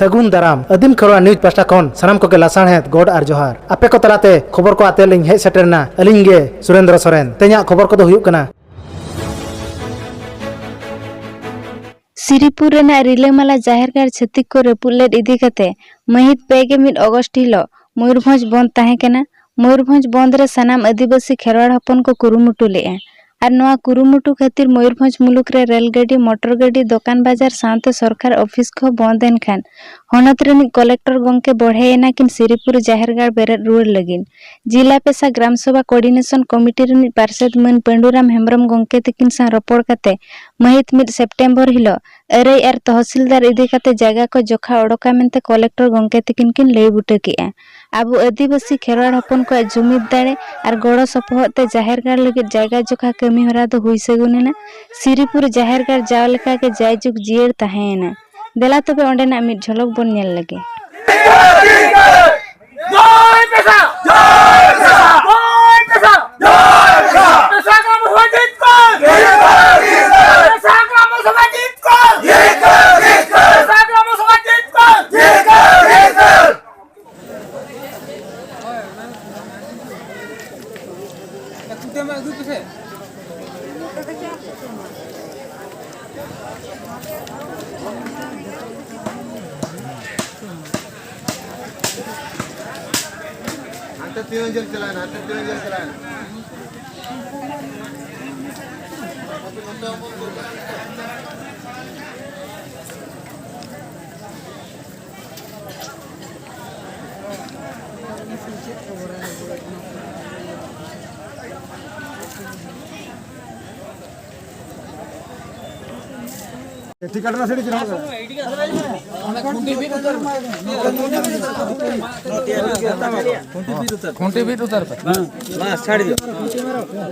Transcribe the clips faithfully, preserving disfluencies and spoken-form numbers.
ᱥᱟᱹᱜᱩᱱ ᱫᱟᱨᱟᱢ᱾ ᱟᱹᱫᱤᱢ ᱠᱷᱮᱨᱣᱟᱲ ᱱᱤᱭᱩᱡᱽ ᱯᱟᱦᱴᱟ ᱠᱷᱚᱱ ᱥᱟᱱᱟᱢ ᱠᱚᱜᱮ ᱞᱟᱥᱟᱲᱦᱮᱫ ᱜᱚᱰ ᱟᱨ ᱡᱚᱦᱟᱨ᱾ ᱟᱯᱮ ᱠᱚ ᱛᱟᱞᱟᱛᱮ ᱠᱷᱚᱵᱚᱨ ᱠᱚ ᱟᱛᱮ ᱞᱤᱧ ᱦᱮᱡ ᱥᱮᱴᱮᱨ ᱮᱱᱟ ᱟᱹᱞᱤᱧ ᱜᱮ ᱥᱩᱨᱮᱱᱫᱨᱚ ᱥᱚᱨᱮᱱ᱾ ᱛᱮᱦᱮᱧᱟᱜ ᱠᱷᱚᱵᱚᱨ ᱠᱚᱫᱚ ᱦᱩᱭᱩᱜ ᱠᱟᱱᱟ᱾ ᱥᱤᱨᱤᱯᱩᱨ ᱨᱮᱱᱟᱜ ᱨᱤᱞᱟᱹᱢᱟᱞᱟ ᱡᱟᱦᱮᱨ ᱜᱟᱲ ᱪᱷᱟᱹᱛᱤᱠ ᱠᱚ ᱨᱟᱹᱯᱩᱫ ᱞᱮᱫ ᱤᱫᱤ ᱠᱟᱛᱮ ᱢᱟᱹᱦᱤᱛ ᱯᱮ ᱜᱮ ᱢᱤᱫ ᱚᱜᱚᱥᱴ ᱦᱤᱞᱚᱜ ᱢᱚᱭᱩᱨᱵᱷᱚᱸᱡᱽ ᱵᱚᱱᱫᱽ ᱛᱟᱦᱮᱸ ᱠᱟᱱᱟ᱾ ᱢᱚᱭᱩᱨᱵᱷᱚᱸᱡᱽ ᱵᱚᱱᱫᱽ ᱨᱮ ᱥᱟᱱᱟᱢ ᱟᱹᱫᱤᱵᱟᱹᱥᱤ ᱠᱷᱮᱨᱣᱟᱲ ᱦᱚᱯᱚᱱ ᱠᱚ ᱠᱩᱨᱩᱢᱩᱴᱩ ᱞᱮᱫᱼᱟ᱾ ᱟᱨ ᱱᱚᱣᱟ ᱠᱩᱨᱩᱢᱩᱴᱩ ᱠᱷᱟᱹᱛᱤᱨ ᱢᱚᱭᱩᱨᱵᱷᱚᱸᱡᱽ ᱢᱩᱞᱩᱠ ᱨᱮ ᱨᱮᱞ ᱜᱟᱹᱰᱤ, ᱢᱚᱴᱚᱨ ᱜᱟᱹᱰᱤ, ᱫᱚᱠᱟᱱ ᱵᱟᱡᱟᱨ ᱥᱟᱶᱛᱮ ᱥᱚᱨᱠᱟᱨ ᱚᱯᱷᱤᱥ ᱠᱚ ᱵᱚᱱᱫᱽ ᱮᱱ ᱠᱷᱟᱱ ᱦᱚᱱᱚᱛ ᱨᱤᱱᱤᱡ ᱠᱚᱞᱮᱠᱴᱚᱨ ᱜᱚᱢᱠᱮ ᱵᱚᱲᱦᱮ ᱮᱱᱟ ᱠᱤᱱ ᱥᱤᱨᱤᱯᱩᱨ ᱡᱟᱦᱮᱨ ᱜᱟᱲ ᱵᱮᱨᱮᱫ ᱨᱩᱣᱟᱹᱲ ᱞᱟᱹᱜᱤᱫ᱾ ᱡᱤᱞᱟ ᱯᱮᱥᱟ ᱜᱨᱟᱢ ᱥᱚᱵᱷᱟ ᱠᱳᱚᱨᱰᱤᱱᱮᱥᱚᱱ ᱠᱚᱢᱤᱴᱤ ᱨᱤᱱᱤᱡ ᱯᱟᱨᱥᱮᱛ ᱢᱟᱹᱱ ᱯᱟᱹᱰᱩᱨᱟᱢ ᱦᱮᱢᱵᱽᱨᱚᱢ ᱜᱚᱢᱠᱮ ᱛᱤᱠᱤᱱ ᱥᱟᱶ ᱨᱚᱯᱚᱲ ᱠᱟᱛᱮ ᱢᱟᱹᱦᱤᱛ ᱢᱤᱫ ᱥᱮᱯᱴᱮᱢᱵᱚᱨ ᱦᱤᱞᱚᱜ ᱟᱹᱨᱟᱹᱭ ᱟᱨ ᱛᱚᱦᱥᱤᱞᱫᱟᱨ ᱤᱫᱤ ᱠᱟᱛᱮ ᱡᱟᱭᱜᱟ ᱠᱚ ᱡᱚᱠᱷᱟ ᱚᱰᱚᱠᱟ ᱢᱮᱱᱛᱮ ᱠᱚᱞᱮᱠᱴᱚᱨ ᱜᱚᱢᱠᱮ ᱛᱤᱠᱤᱱ ᱠᱤᱱ ᱞᱟᱹᱭ ᱵᱩᱴᱟᱹ ᱠᱮᱫᱼᱟ᱾ ᱟᱵᱚ ᱟᱹᱫᱤᱵᱟᱹᱥᱤ ᱠᱷᱮᱨᱣᱟᱲ ᱦᱚᱯᱚᱱ ᱠᱚᱣᱟᱜ ᱡᱩᱢᱤᱫ ᱫᱟᱲᱮ ᱟᱨ ᱜᱚᱲᱚ ᱥᱚᱯᱚᱦᱚᱫ ᱛᱮ ᱡᱟᱦᱮᱨ ᱜᱟᱲ ᱞᱟᱹᱜᱤᱫ ᱡᱟᱭᱜᱟ ᱡᱚᱠᱷᱟ ᱠᱟᱹᱢᱤ ᱦᱚᱨᱟ ᱫᱚ ᱦᱩᱭ ᱥᱟᱹᱜᱩᱱ ᱮᱱᱟ᱾ ᱥᱤᱨᱤᱯᱩᱨ ᱡᱟᱦᱮᱨ ᱜᱟᱲ ᱡᱟᱣ ᱞᱮᱠᱟᱜᱮ ᱡᱟᱭᱡᱩᱜᱽ ᱡᱤᱭᱟᱹᱲ ᱛᱟᱦᱮᱸᱭᱮᱱᱟ᱾ ᱫᱮᱞᱟ ᱛᱚᱵᱮ ᱚᱸᱰᱮᱱᱟᱜ ᱢᱤᱫ ᱡᱷᱚᱞᱚᱠ ᱵᱚᱱ ᱧᱮᱞ ᱞᱮᱜᱮ᱾ ᱦᱟᱱᱛᱮ ᱛᱤᱱᱟᱹᱜ ᱡᱷᱟᱹᱞ ᱪᱟᱞᱟᱣᱮᱱᱟ, ᱦᱟᱱᱛᱮ ᱛᱤᱱᱟᱹᱜ ᱡᱷᱟᱹᱞ ᱪᱟᱞᱟᱣᱮᱱᱟ᱾ ᱴᱤᱠᱤᱴ ᱨᱮᱱᱟᱜ ᱥᱤᱴ ᱪᱮᱫ ᱦᱚᱸ ᱵᱟᱝ᱾ ᱠᱷᱩᱱᱴᱤ ᱵᱤᱫ ᱩᱛᱟᱹᱨ ᱯᱮ᱾ ᱵᱟᱥ, ᱪᱷᱟᱲᱤ ᱫᱤᱭᱳ᱾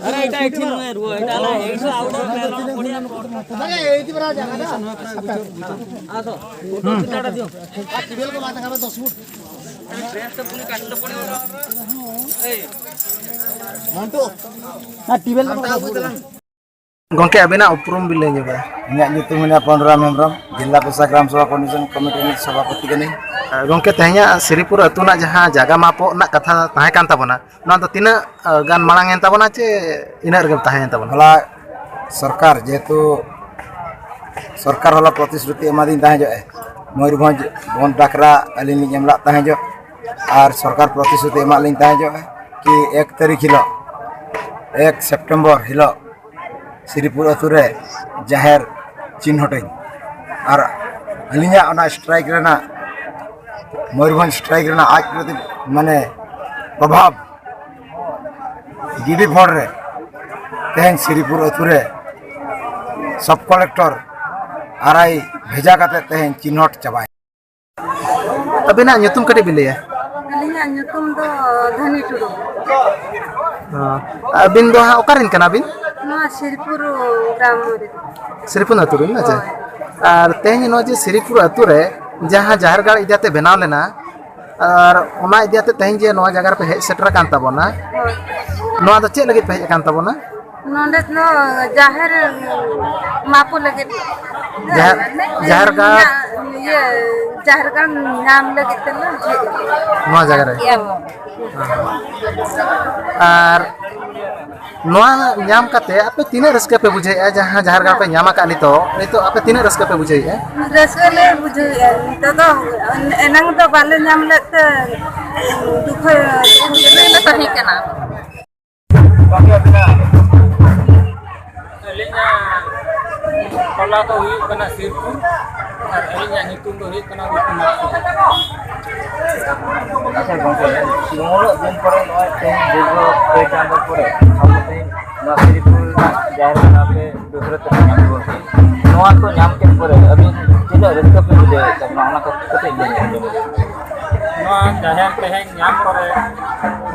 ᱟᱨᱮ, ᱮᱴᱟ ᱮᱴᱷᱤ ᱱᱩᱭ ᱨᱩᱣᱟᱹ, ᱮᱴᱟ ᱟᱞᱟ, ᱮᱴᱟ ᱟᱣᱩᱴ ᱯᱮᱞᱚ ᱯᱚᱲᱤᱭᱟ᱾ ᱟᱥᱚ᱾ ᱴᱤᱵᱮᱞ ᱠᱚ ᱵᱟᱝ ᱛᱟᱦᱮᱸ ᱠᱟᱱᱟ, ᱫᱚᱥ ᱯᱷᱩᱴ᱾ ᱢᱟᱱᱴᱩ, ᱚᱱᱟ ᱴᱤᱵᱮᱞ ᱠᱚ ᱵᱟᱝ ᱛᱟᱦᱮᱸ ᱠᱟᱱᱟ᱾ ᱜᱚᱢᱠᱮ, ᱟᱵᱤᱱᱟᱜ ᱩᱯᱨᱩᱢ ᱵᱤᱱ ᱞᱟᱹᱭ ᱧᱚᱜᱟ? ᱤᱧᱟᱹᱜ ᱧᱩᱛᱩᱢ ᱦᱩᱭᱩᱜᱼᱟ ᱯᱚᱱᱨᱟᱢ ᱦᱮᱢᱵᱨᱚᱢ, ᱡᱮᱞᱟ ᱯᱮᱥᱟ ᱜᱨᱟᱢ ᱥᱮᱵᱟ ᱠᱚᱢᱤᱥᱚᱱ ᱠᱚᱢᱤᱴᱤ ᱨᱤᱱᱤᱡ ᱥᱚᱵᱷᱟᱯᱚᱛᱤ ᱠᱟᱹᱱᱟᱹᱧ᱾ ᱜᱚᱢᱠᱮ, ᱛᱮᱦᱮᱧᱟᱜ ᱥᱤᱨᱤᱯᱩᱨ ᱟᱹᱛᱩ ᱨᱮᱱᱟᱜ ᱡᱟᱦᱟᱸ ᱡᱟᱭᱜᱟ ᱢᱟᱯᱚᱜ ᱨᱮᱱᱟᱜ ᱠᱟᱛᱷᱟ ᱛᱟᱦᱮᱸ ᱠᱟᱱ ᱛᱟᱵᱚᱱᱟ, ᱱᱚᱣᱟ ᱫᱚ ᱛᱤᱱᱟᱹᱜ ᱜᱟᱱ ᱢᱟᱲᱟᱝ ᱮᱱ ᱛᱟᱵᱚᱱᱟ ᱪᱮ ᱤᱱᱟᱹᱜ ᱨᱮᱜᱮ ᱛᱟᱦᱮᱸᱭᱮᱱ ᱛᱟᱵᱚᱱᱟ? ᱦᱚᱞᱟ ᱥᱚᱨᱠᱟᱨ ᱡᱮᱦᱮᱛᱩ ᱥᱚᱨᱠᱟᱨ ᱦᱚᱞᱟ ᱯᱨᱚᱛᱤᱥᱨᱩᱛᱤ ᱮᱢᱟᱫᱤᱧ ᱛᱟᱦᱮᱸ ᱡᱚᱜ ᱮ, ᱢᱚᱭᱩᱨᱵᱷᱚᱸᱡᱽ ᱵᱚᱱᱫᱷ ᱰᱟᱠᱨᱟ ᱟᱹᱞᱤᱧ ᱞᱤᱧ ᱮᱢ ᱞᱟᱜ ᱛᱟᱦᱮᱸ ᱡᱚᱜ, ᱟᱨ ᱥᱚᱨᱠᱟᱨ ᱯᱨᱚᱛᱤᱥᱨᱩᱛᱤ ᱮᱢᱟᱜ ᱞᱤᱧ ᱛᱟᱦᱮᱸ ᱡᱚᱜ ᱮ ᱠᱤ ᱮᱠ ᱛᱟᱹᱨᱤᱠᱷ ᱦᱤᱞᱳᱜ, ᱮᱠ ᱥᱮᱯᱴᱮᱢᱵᱚᱨ ᱦᱤᱞᱳᱜ ᱥᱤᱨᱤᱯᱩᱨ ᱟᱹᱛᱩ ᱨᱮ ᱡᱟᱦᱮᱨ ᱪᱤᱱᱦᱟᱹᱴᱟᱹᱧ᱾ ᱟᱨ ᱟᱹᱞᱤᱧᱟᱜ ᱚᱱᱟ ᱥᱴᱨᱟᱭᱤᱠ ᱨᱮᱱᱟᱜ, ᱢᱚᱭᱩᱨᱵᱷᱚᱸᱡᱽ ᱥᱴᱨᱟᱭᱤᱠ ᱨᱮᱱᱟᱜ ᱟᱡ ᱯᱨᱚᱛᱤ ᱢᱟᱱᱮ ᱯᱨᱚᱵᱷᱟᱵᱽ ᱜᱤᱰᱤ ᱯᱷᱚᱲ ᱨᱮ ᱛᱮᱦᱮᱧ ᱥᱤᱨᱤᱯᱩᱨ ᱟᱹᱛᱩ ᱨᱮ ᱥᱟᱵ ᱠᱚᱞᱮᱠᱴᱚᱨ ᱟᱨᱟᱭ ᱵᱷᱮᱡᱟ ᱠᱟᱛᱮ ᱛᱮᱦᱮᱧ ᱪᱤᱱᱦᱟᱹᱴ ᱪᱟᱵᱟᱭ᱾ ᱟᱹᱵᱤᱱᱟᱜ ᱧᱩᱛᱩᱢ ᱠᱟᱹᱴᱤᱡ ᱵᱤᱱ ᱞᱟᱹᱭᱟ? ᱟᱹᱞᱤᱧᱟᱜ ᱧᱩᱛᱩᱢ ᱫᱚ ᱫᱷᱟᱹᱱᱤ ᱴᱩᱰᱩ᱾ ᱦᱚᱸ᱾ ᱟᱹᱵᱤᱱ ᱫᱚ ᱦᱟᱸᱜ ᱚᱠᱟ ᱨᱮᱱ ᱠᱟᱱᱟ ᱵᱤᱱ? ᱱᱚᱣᱟ ᱥᱤᱨᱯᱩᱨ ᱜᱨᱟᱢ ᱨᱮ᱾ ᱥᱤᱨᱯᱩᱨ ᱟᱹᱛᱩ ᱨᱮᱱ, ᱟᱪᱪᱷᱟ᱾ ᱦᱳᱭ᱾ ᱟᱨ ᱛᱮᱦᱮᱧ ᱱᱚᱣᱟ ᱡᱮ ᱥᱤᱨᱤᱯᱩᱨ ᱟᱹᱛᱩ ᱨᱮ ᱡᱟᱦᱟᱸ ᱡᱟᱦᱮᱨ ᱜᱟᱲ ᱤᱫᱤ ᱠᱟᱛᱮ ᱵᱮᱱᱟᱣ ᱞᱮᱱᱟ, ᱟᱨ ᱚᱱᱟ ᱤᱫᱤ ᱠᱟᱛᱮ ᱛᱮᱦᱮᱧ ᱡᱮ ᱱᱚᱣᱟ ᱡᱟᱭᱜᱟ ᱨᱮᱯᱮ ᱦᱮᱡ ᱥᱮᱴᱮᱨ ᱟᱠᱟᱱ ᱛᱟᱵᱚᱱᱟ, ᱦᱳᱭ᱾ ᱱᱚᱣᱟ ᱫᱚ ᱪᱮᱫ ᱞᱟᱹᱜᱤᱫ ᱯᱮ ᱦᱮᱡ ᱟᱠᱟᱱ ᱛᱟᱵᱚᱱᱟ? ᱱᱚᱰᱮ ᱫᱚ ᱡᱟᱦᱮᱨ ᱢᱟᱯᱚ ᱞᱟᱹᱜᱤᱫ᱾ ᱡᱟᱦᱮᱨ, ᱡᱟᱦᱮᱨ ᱜᱟᱲ᱾ ᱤᱭᱟᱹ, ᱡᱟᱦᱮᱨ ᱜᱟᱲ ᱧᱟᱢ ᱞᱟᱹᱜᱤᱫ ᱛᱮᱞᱮ ᱦᱮᱡ ᱟᱠᱟᱱᱟ᱾ ᱱᱚᱣᱟ ᱡᱟᱭᱜᱟ ᱨᱮ? ᱦᱮᱸ᱾ ᱟᱨ ᱱᱚᱣᱟ ᱧᱟᱢ ᱠᱟᱛᱮ ᱟᱯᱮ ᱛᱤᱱᱟᱹᱜ ᱨᱟᱹᱥᱠᱟᱹ ᱯᱮ ᱵᱩᱡᱷᱟᱹᱣᱮᱫᱼᱟ? ᱡᱟᱦᱟᱸ ᱡᱟᱦᱮᱨ ᱜᱟᱲ ᱯᱮ ᱧᱟᱢ ᱟᱠᱟᱫ ᱱᱤᱛᱚᱜ, ᱱᱤᱛᱚᱜ ᱟᱯᱮ ᱛᱤᱱᱟᱹᱜ ᱨᱟᱹᱥᱠᱟᱹ ᱯᱮ ᱵᱩᱡᱷᱟᱹᱣᱮᱫᱼᱟ? ᱨᱟᱹᱥᱠᱟᱹ ᱞᱮ ᱵᱩᱡᱷᱟᱹᱣᱮᱫᱼᱟ᱾ ᱱᱤᱛᱚᱜ ᱫᱚ ᱮᱱᱟᱝ ᱫᱚ ᱵᱟᱞᱮ ᱧᱟᱢ ᱞᱮᱫ ᱛᱮ ᱫᱩᱠᱷ, ᱫᱩᱠᱷ ᱜᱮᱞᱮ ᱛᱟᱦᱮᱸ ᱠᱟᱱᱟ᱾ ᱟᱹᱞᱤᱧᱟᱜ ᱴᱚᱞᱟ ᱫᱚ ᱦᱩᱭᱩᱜ ᱠᱟᱱᱟ ᱥᱤᱨᱯᱩᱨ ᱟᱨ ᱟᱹᱞᱤᱧᱟᱜ ᱧᱩᱛᱩᱢ ᱫᱚ ᱦᱩᱭᱩᱜ ᱠᱟᱱᱟ ᱨᱩᱯᱱᱟᱛᱷ ᱴᱩᱰᱩ᱾ ᱟᱪᱪᱷᱟ ᱜᱚᱢᱠᱮ, ᱱᱩᱱᱟᱹᱜ ᱫᱤᱱ ᱯᱚᱨᱮ ᱱᱚᱜᱼᱚᱭ ᱛᱮᱦᱮᱧ ᱫᱤᱨᱜᱷᱚ ᱯᱮ ᱪᱟᱸᱫᱚ ᱯᱚᱨᱮ ᱟᱵᱚ ᱛᱮᱦᱮᱧ ᱱᱚᱣᱟ ᱥᱤᱨᱯᱩᱨ ᱨᱮᱱᱟᱜ ᱡᱟᱦᱮᱨ ᱜᱟᱲ ᱨᱮ ᱫᱚᱥᱨᱟ ᱛᱮ ᱧᱟᱢ ᱨᱩᱣᱟᱹᱲ ᱠᱮᱫ᱾ ᱱᱚᱣᱟ ᱠᱚ ᱧᱟᱢ ᱠᱮᱫ ᱯᱚᱨᱮ ᱟᱹᱵᱤᱱ ᱛᱤᱱᱟᱹᱜ ᱨᱟᱹᱥᱠᱟᱹ ᱯᱮ ᱵᱩᱡᱷᱟᱹᱣᱮᱫ ᱛᱟᱵᱚᱱᱟ, ᱚᱱᱟ ᱠᱚ ᱠᱟᱹᱴᱤᱡ ᱞᱟᱹᱭ ᱟᱸᱡᱚᱢ ᱟᱹᱞᱤᱧ ᱵᱤᱱ᱾ ᱱᱚᱣᱟ ᱡᱟᱦᱮᱨ ᱛᱮᱦᱮᱧ ᱧᱟᱢ ᱯᱚᱨᱮ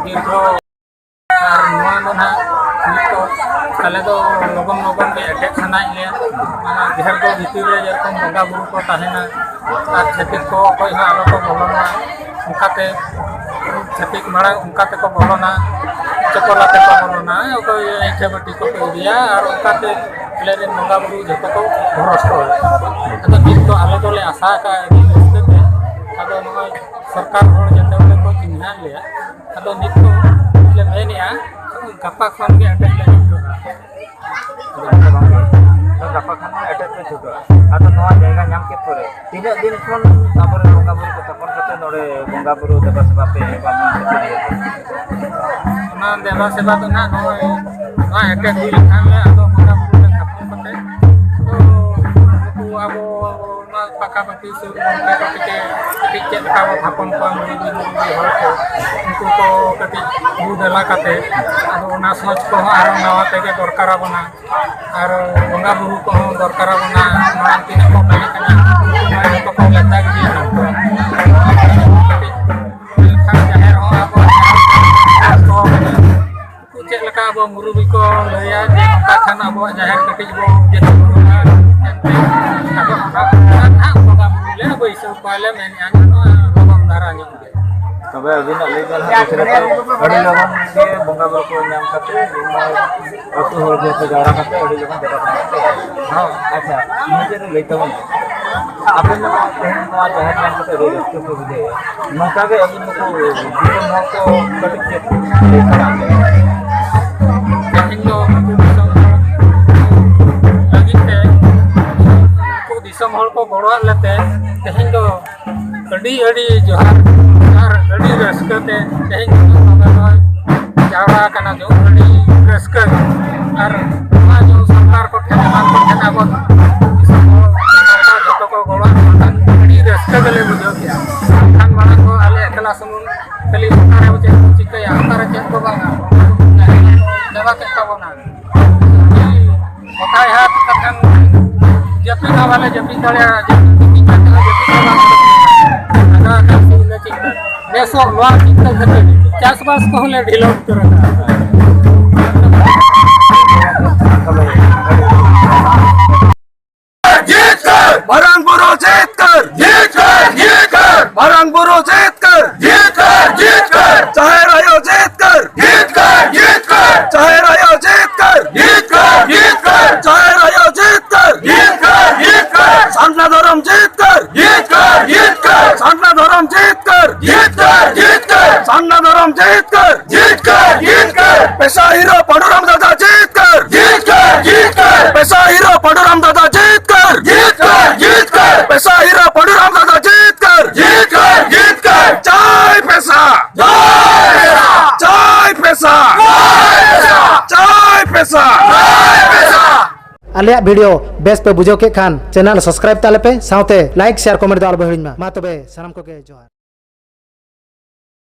ᱫᱤᱨᱜᱷᱚ ᱟᱨ ᱱᱚᱣᱟ ᱫᱚ ᱱᱟᱦᱟᱜ ᱱᱤᱛᱚᱜ ᱟᱞᱮ ᱫᱚ ᱞᱚᱜᱚᱱ ᱞᱚᱜᱚᱱ ᱜᱮ ᱮᱴᱮᱫ ᱥᱟᱱᱟᱭᱮᱫ ᱞᱮᱭᱟ᱾ ᱚᱱᱟ ᱡᱟᱦᱮᱨ ᱫᱚ ᱵᱷᱤᱛᱤᱨ ᱨᱮ ᱡᱮᱨᱚᱠᱚᱢ ᱵᱚᱸᱜᱟ ᱵᱩᱨᱩ ᱠᱚ ᱛᱟᱦᱮᱱᱟ ᱟᱨ ᱪᱷᱟᱹᱛᱤᱠ ᱠᱚ ᱚᱠᱚᱭ ᱦᱚᱸ ᱟᱞᱚ ᱠᱚ ᱵᱚᱞᱚᱱᱟ, ᱚᱱᱠᱟᱛᱮ ᱪᱷᱟᱹᱛᱤᱠ ᱢᱟᱲᱟᱝ ᱚᱱᱠᱟ ᱛᱮᱠᱚ ᱵᱚᱞᱚᱱᱟ, ᱪᱚᱯᱚᱞ ᱟᱛᱮ ᱠᱚ ᱵᱚᱞᱚᱱᱟ, ᱚᱠᱚᱭ ᱤᱴᱟᱹ ᱵᱟᱹᱴᱤ ᱠᱚᱠᱚ ᱤᱫᱤᱭᱟ, ᱟᱨ ᱚᱱᱠᱟᱛᱮ ᱟᱞᱮ ᱨᱮᱱ ᱵᱚᱸᱜᱟ ᱵᱩᱨᱩ ᱡᱚᱛᱚ ᱠᱚ ᱵᱷᱚᱨᱚᱥᱴᱚ᱾ ᱟᱫᱚ ᱱᱤᱛ ᱫᱚ ᱟᱞᱮ ᱫᱚᱞᱮ ᱟᱥᱟ ᱟᱠᱟᱫᱼᱟ ᱟᱹᱰᱤ ᱨᱟᱹᱥᱠᱟᱹ ᱛᱮ, ᱟᱫᱚ ᱱᱚᱜᱼᱚᱭ ᱥᱚᱨᱠᱟᱨ ᱦᱚᱲ ᱡᱟᱛᱮ ᱚᱸᱰᱮ ᱠᱚ ᱪᱤᱱᱦᱟᱹ ᱞᱮᱭᱟ᱾ ᱟᱫᱚ ᱱᱤᱛ ᱫᱚ ᱞᱮ ᱢᱮᱱᱮᱫᱼᱟ, ᱜᱟᱯᱟ ᱠᱷᱚᱱ ᱜᱮ ᱟᱴᱮᱫ ᱞᱮ ᱪᱷᱩᱴᱟᱹᱜᱼᱟ᱾ ᱟᱫᱚ ᱚᱱᱠᱟ ᱵᱟᱝ ᱦᱩᱭᱩᱜᱼᱟ᱾ ᱟᱫᱚ ᱜᱟᱯᱟ ᱠᱷᱚᱱ ᱢᱟ ᱮᱴᱮᱫ ᱯᱮ ᱪᱷᱩᱴᱟᱹᱜᱼᱟ᱾ ᱟᱫᱚ ᱱᱚᱣᱟ ᱡᱟᱭᱜᱟ ᱧᱟᱢ ᱠᱮᱫ ᱯᱚᱨᱮ ᱛᱤᱱᱟᱹᱜ ᱫᱤᱱ ᱠᱷᱚᱱ ᱟᱵᱚᱨᱮᱱ ᱵᱚᱸᱜᱟ ᱵᱩᱨᱩ ᱠᱚ ᱛᱷᱟᱯᱚᱱ ᱠᱟᱛᱮ ᱱᱚᱰᱮ ᱵᱚᱸᱜᱟ ᱵᱩᱨᱩ ᱫᱮᱵᱟ ᱥᱮᱵᱟ ᱯᱮ ᱮᱦᱚᱵᱟ ᱢᱮᱱᱛᱮ ᱠᱩᱞᱤᱭᱮᱫ ᱵᱚᱱᱟ? ᱚᱱᱟ ᱫᱮᱵᱟ ᱥᱮᱵᱟ ᱫᱚ ᱱᱟᱦᱟᱜ ᱱᱚᱜᱼᱚᱭ ᱱᱚᱣᱟ ᱮᱴᱮᱫ ᱦᱩᱭ ᱞᱮᱱᱠᱷᱟᱱ ᱜᱮ ᱟᱫᱚ ᱵᱚᱸᱜᱟ ᱵᱩᱨᱩ ᱞᱮ ᱛᱷᱟᱯᱚᱱ ᱠᱟᱛᱮ, ᱛᱚ ᱱᱩᱠᱩ ᱟᱵᱚ ᱱᱚᱣᱟ ᱯᱟᱠᱟ ᱯᱟᱠᱤ ᱥᱩᱨ ᱜᱚᱢᱠᱮ ᱠᱚ ᱠᱟᱹᱴᱤᱡ, ᱠᱟᱹᱴᱤᱡ ᱪᱮᱫ ᱞᱮᱠᱟ ᱵᱚ ᱛᱷᱟᱯᱚᱱ ᱠᱚᱣᱟ ᱢᱩᱨᱩᱵᱤ ᱢᱩᱨᱩᱵᱤ ᱦᱚᱲ ᱠᱚ, ᱩᱱᱠᱩ ᱠᱚ ᱠᱟᱹᱴᱤᱡ ᱵᱩ ᱫᱮᱞᱟ ᱠᱟᱛᱮ, ᱟᱫᱚ ᱚᱱᱟ ᱥᱚᱪ ᱠᱚᱦᱚᱸ ᱟᱨᱚ ᱱᱟᱣᱟ ᱛᱮᱜᱮ ᱫᱚᱨᱠᱟᱨ ᱟᱵᱚᱱᱟ᱾ ᱟᱨ ᱵᱚᱸᱜᱟ ᱵᱩᱨᱩ ᱠᱚᱦᱚᱸ ᱫᱚᱨᱠᱟᱨ ᱟᱵᱚᱱᱟ᱾ ᱢᱟᱲᱟᱝ ᱛᱤᱱᱟᱹᱜ ᱠᱚ ᱛᱟᱦᱮᱸ ᱠᱟᱱᱟ, ᱩᱱᱠᱩ ᱢᱟ ᱡᱚᱛᱚ ᱠᱚ ᱞᱮᱛᱟᱲ ᱜᱮᱭᱟ᱾ ᱠᱟᱹᱴᱤᱡ ᱢᱮᱱᱠᱷᱟᱱ ᱡᱟᱦᱮᱨ ᱦᱚᱸ ᱟᱵᱚ ᱡᱟᱦᱮᱨ ᱠᱚ ᱪᱮᱫ ᱞᱮᱠᱟ ᱟᱵᱚ ᱢᱩᱨᱩᱵᱤ ᱠᱚ ᱞᱟᱹᱭᱟ ᱡᱮ ᱱᱚᱝᱠᱟ ᱠᱷᱟᱱ ᱟᱵᱚᱣᱟᱜ ᱡᱟᱦᱮᱨ ᱠᱟᱹᱴᱤᱡ ᱵᱚ ᱡᱟᱹᱛ ᱵᱩᱨᱩᱜᱼᱟ ᱮᱱᱛᱮ᱾ ᱟᱫᱚ ᱚᱱᱟ, ᱚᱱᱟ ᱱᱟᱦᱟᱜ ᱵᱚᱸᱜᱟ ᱵᱩᱨᱩ ᱞᱮ ᱵᱟᱹᱭᱥᱟᱹᱣ ᱠᱚᱣᱟᱞᱮ ᱢᱮᱱᱮᱫᱼᱟ, ᱱᱚᱣᱟ ᱞᱚᱜᱚᱱ ᱫᱷᱟᱨᱟ ᱧᱚᱜ ᱜᱮ᱾ ᱛᱚᱵᱮ ᱟᱹᱵᱤᱱᱟᱜ ᱞᱟᱹᱭ ᱫᱚ ᱱᱟᱦᱟᱜ ᱠᱩᱥᱤ ᱠᱟᱛᱮ ᱟᱹᱰᱤ ᱞᱚᱜᱚᱱ ᱜᱮ ᱵᱚᱸᱜᱟ ᱵᱩᱨᱩ ᱠᱚ ᱧᱟᱢ ᱠᱟᱛᱮ ᱟᱹᱛᱩ ᱦᱚᱲ ᱡᱚᱛᱚ ᱡᱟᱣᱨᱟ ᱠᱟᱛᱮ ᱟᱹᱰᱤ ᱞᱚᱜᱚᱱ ᱫᱮᱵᱟ ᱥᱮᱵᱟ ᱠᱚ᱾ ᱦᱚᱸ᱾ ᱟᱪᱪᱷᱟ, ᱢᱩᱪᱟᱹᱫ ᱨᱮ ᱞᱟᱹᱭ ᱛᱟᱵᱚᱱ ᱯᱮ᱾ ᱟᱯᱮ ᱱᱚᱣᱟ ᱛᱮᱦᱮᱧ ᱱᱚᱣᱟ ᱡᱟᱦᱮᱨ ᱧᱟᱢ ᱠᱟᱛᱮ ᱟᱹᱰᱤ ᱨᱟᱹᱥᱠᱟᱹ ᱯᱮ ᱵᱩᱡᱷᱟᱹᱣᱮᱫᱼᱟ, ᱱᱚᱝᱠᱟ ᱜᱮ ᱟᱹᱵᱤᱱ ᱱᱩᱠᱩ ᱫᱤᱥᱚᱢ ᱦᱚᱲ ᱠᱚ ᱠᱟᱹᱴᱤᱡ ᱪᱮᱫ ᱞᱟᱹᱭ ᱥᱟᱰᱮ ᱟᱯᱮ? ᱛᱮᱦᱮᱧ ᱫᱚ ᱱᱩᱠᱩ ᱫᱤᱥᱚᱢ ᱦᱚᱲ ᱞᱟᱹᱜᱤᱫ ᱛᱮ ᱱᱩᱠᱩ ᱫᱤᱥᱚᱢ ᱦᱚᱲ ᱠᱚ ᱜᱚᱲᱚᱣᱟᱜ ᱞᱮᱛᱮ ᱛᱮᱦᱮᱧ ᱫᱚ ᱟᱹᱰᱤ ᱟᱹᱰᱤ ᱡᱚᱦᱟᱨ ᱟᱨ ᱟᱹᱰᱤ ᱨᱟᱹᱥᱠᱟᱹ ᱛᱮ ᱛᱮᱦᱮᱧ ᱱᱚᱰᱮ ᱫᱚ ᱡᱟᱣᱨᱟ ᱟᱠᱟᱱᱟ ᱡᱚᱛᱚ ᱟᱹᱰᱤ ᱨᱟᱹᱥᱠᱟᱹ ᱜᱮ᱾ ᱟᱨ ᱱᱚᱣᱟ ᱡᱚ ᱥᱚᱨᱠᱟᱨ ᱠᱚᱴᱷᱮᱱ ᱮᱢᱟᱱ ᱠᱚᱴᱷᱮᱱ ᱟᱵᱚ ᱫᱤᱥᱚᱢ ᱦᱚᱲ ᱥᱟᱱᱛᱟᱲ ᱡᱚᱛᱚ ᱠᱚ ᱜᱚᱲᱚ ᱟᱠᱚ ᱠᱷᱟᱱ ᱟᱹᱰᱤ ᱨᱟᱹᱥᱠᱟᱹ ᱜᱮᱞᱮ ᱵᱩᱡᱷᱟᱹᱣ ᱠᱮᱜᱼᱟ᱾ ᱢᱮᱱᱠᱷᱟᱱ ᱢᱟᱲᱟᱝ ᱫᱚ ᱟᱞᱮ ᱮᱠᱞᱟ ᱥᱩᱢᱩᱝ ᱠᱷᱟᱹᱞᱤ ᱚᱠᱟᱨᱮ ᱪᱮᱫ ᱠᱚ ᱪᱤᱠᱟᱹᱭᱟ, ᱚᱠᱟᱨᱮ ᱪᱮᱫ ᱠᱚ ᱵᱟᱝᱟ, ᱡᱟᱭᱜᱟ ᱠᱮᱫ ᱛᱟᱵᱚᱱᱟ᱾ ᱵᱟᱠᱷᱟᱡ ᱦᱟᱸᱜ ᱠᱟᱛᱷᱟᱱ ᱡᱟᱹᱯᱤᱫ ᱦᱚᱸ ᱵᱟᱞᱮ ᱡᱟᱹᱯᱤᱫ ᱫᱟᱲᱮᱭᱟᱜᱼᱟ, ᱡᱟᱹᱯᱤᱫ ᱠᱟᱛᱮ ᱦᱚᱸ ᱡᱟᱹᱯᱤᱫ ᱦᱚᱸ ᱵᱟᱝ ᱦᱩᱭᱩᱜ ᱠᱟᱱᱟ᱾ ᱟᱫᱚ ᱟᱠᱟᱥ ᱞᱮ ᱪᱮᱫ ᱱᱮᱥᱚᱜ ᱱᱚᱣᱟ ᱪᱤᱱᱛᱟᱹ ᱠᱷᱟᱹᱛᱤᱨ ᱪᱟᱥᱵᱟᱥ ᱠᱚᱦᱚᱸ ᱞᱮ ᱰᱷᱤᱞᱟᱹᱣ ᱩᱛᱟᱹᱨ ᱟᱠᱟᱫᱼᱟ᱾ ᱡᱤᱛᱠᱟᱹᱨ! ᱢᱟᱨᱟᱝ ᱵᱩᱨᱩ ᱡᱤᱛᱠᱟᱹᱨ! ᱡᱤᱛᱠᱟᱹᱨ! ᱡᱤᱛᱠᱟᱹᱨ! ᱢᱟᱨᱟᱝ ᱵᱩᱨᱩ ᱡᱤᱛᱠᱟᱹᱨ! ᱡᱤᱛᱠᱟᱹᱨ! ᱡᱤᱛᱠᱟᱹᱨ! ᱥᱟᱨᱱᱟ ᱫᱷᱚᱨᱚᱢ ᱡᱤᱛᱠᱟᱹᱨ, ᱡᱤᱛᱠᱟᱹᱨ, ᱡᱤᱛᱠᱟᱹᱨ᱾ ᱯᱮᱥᱟ ᱦᱤᱨᱳ ᱯᱟᱹᱰᱩᱨᱟᱢ ᱫᱟᱫᱟ ᱡᱤᱛᱠᱟᱹᱨ, ᱡᱤᱛᱠᱟᱹᱨ, ᱡᱤᱛᱠᱟᱹᱨ᱾ ᱯᱮᱥᱟ ᱦᱤᱨᱳ ᱯᱟᱹᱰᱩᱨᱟᱢ ᱫᱟᱫᱟ ᱡᱤᱛᱠᱟᱹᱨ, ᱡᱤᱛᱠᱟᱹᱨ, ᱡᱤᱛᱠᱟᱹᱨ᱾ ᱯᱮᱥᱟ ᱦᱤᱨᱳ ᱯᱟᱹᱰᱩᱨᱟᱢ ᱫᱟᱫᱟ ᱡᱤᱛᱠᱟᱹᱨ, ᱡᱤᱛᱠᱟᱹᱨ, ᱡᱤᱛᱠᱟᱹᱨ᱾ ᱡᱟᱭ ᱯᱮᱥᱟ, ᱡᱟᱭ ᱯᱮᱥᱟ, ᱡᱟᱭ ᱯᱮᱥᱟ, ᱡᱟᱭ ᱯᱮᱥᱟ᱾ ᱟᱞᱮᱭᱟᱜ ᱵᱷᱤᱰᱤᱭᱳ ᱵᱮᱥ ᱯᱮ ᱵᱩᱡᱷᱟᱹᱣ ᱠᱮᱫ ᱠᱷᱟᱱ ᱪᱮᱱᱮᱞ ᱥᱟᱵᱥᱠᱨᱟᱭᱤᱵ ᱛᱟᱞᱮ ᱯᱮ, ᱥᱟᱶᱛᱮ ᱞᱟᱭᱤᱠ, ᱥᱮᱭᱟᱨ, ᱠᱚᱢᱮᱱᱴ ᱫᱚ ᱟᱞᱚ ᱯᱮ ᱦᱤᱲᱤᱧ ᱢᱟ᱾ ᱢᱟ ᱛᱚᱵᱮ ᱥᱟᱱᱟᱢ ᱠᱚᱜᱮ ᱡᱚᱦᱟᱨ᱾